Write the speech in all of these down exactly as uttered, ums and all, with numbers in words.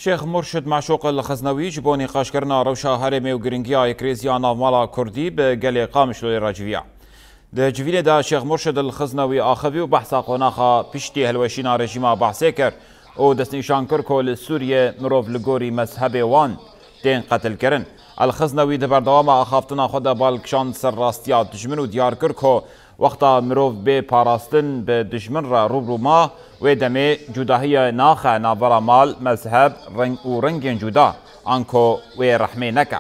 Şêx Murşid Meşûq El Xiznewî ji bo nîqaşkirina rewşa herêmê û giringiya yekirêziya navmala Kurdî bi gelê Qamişloyê re civiya. Di civînê de Şêx Murşid El Xiznewî axivî û behsa qonaxa piştî hilweşîna rejîma Behsê kir û destnîşan kir ku li Sûriyê mirov li gorî mezhebê wan tên qetilkirin. El Xiznewî di berdewama axaftina xwe de bal kişand ser rastiya dijmin û diyar kir ku wexta mirov bê parastin bi dijmin re rû bi rû ma, wê demê cudahiye naxe navbera mal, mezheb, reng û rengên cuda, anko wê rehmê neke.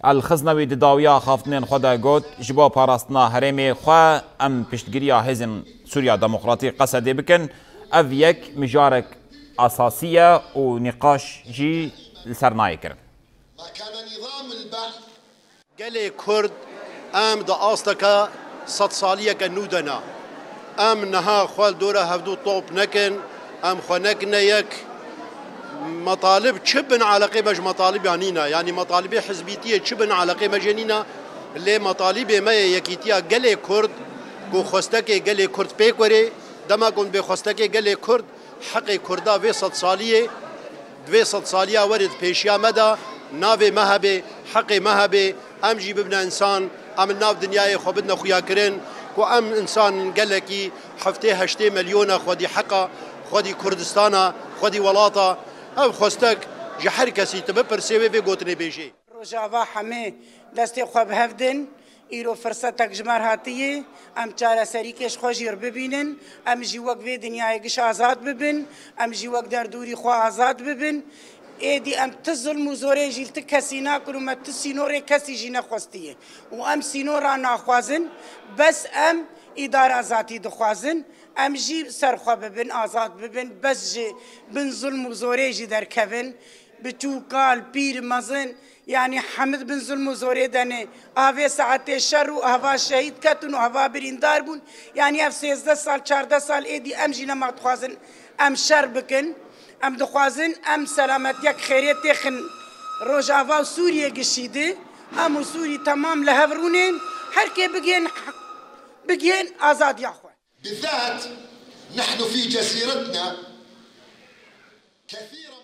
El Xiznewî di dawiya axaftinên xwe de got, ji bo parastina herêmê xwe em piştgiriya hêzên Sûriya Demokratîk Qesedê bikin. Ev yek mijarek esasî ye û nîqaş jî li ser nayê kirin. Gelê Kurd, em di asteke sedsaliyeke nû de ne. Em niha xwe li dora hevdû top nekin, em xwe nekine yek. Metalib çi bin eleqê me ji metalibiya nîne, yanî metalibê hizbîtiyê çi bin eleqê me jê nîne, lê metalibê me yê yekîtiya gelê Kurd, ku xwestekê gelê Kurd pêk werê, dema ku bê xwestekê gelê Kurd, heqê Kurda vê sedsaliyê, di vê sedsaliya werê di pêşiya me de, navê me hebe, heqê me hebe, em jî bibine însan, em li nav dinyayê xwe bidine xuyakirin, ku em însan gelekî heftê heştê milyona xwedî heqa, xwedî Kurdistana, xwedî welata, ev xwestek ji her kesî tu bipirsê wê vê gotinê bêjê. Rojava hemê destê xwe bi hev din. Îro firsetek ji me re hatiye, em çareserîkê ji xwe jî re bibînin, em jî wek vê dinyayê giş azad bibin, em jî wek derdûrî xwe azad bibin. Êdî em ti zilm û zorê jî li ti kesî nakin û me ti sînorê kesî jî nexwestiye. Û em sînora naxwazin, bes em îdara zatî dixwazin. Em jî ser xwe bibin, azad bibin, bes ji bin zilm û zorê jî derkevin. Biçûk, kal, pîr, mezin, yanî hemid bin zilm û zorê de ne. A vê saetê şer û heva şehîd ketin û heva birîndar bûn. Yanî ev sêzdeh sal, çardeh sal êdî em jî nema dixwazin em şer bikin. Em dixwazin em selametiyek xêrê têxin Rojava û Sûriyê gişî di. Em û Sûrî temam li hev rûnên. Her kê bigihên, bigihên azadiya xwe. بالذات نحن في جزيرتنا كثيرا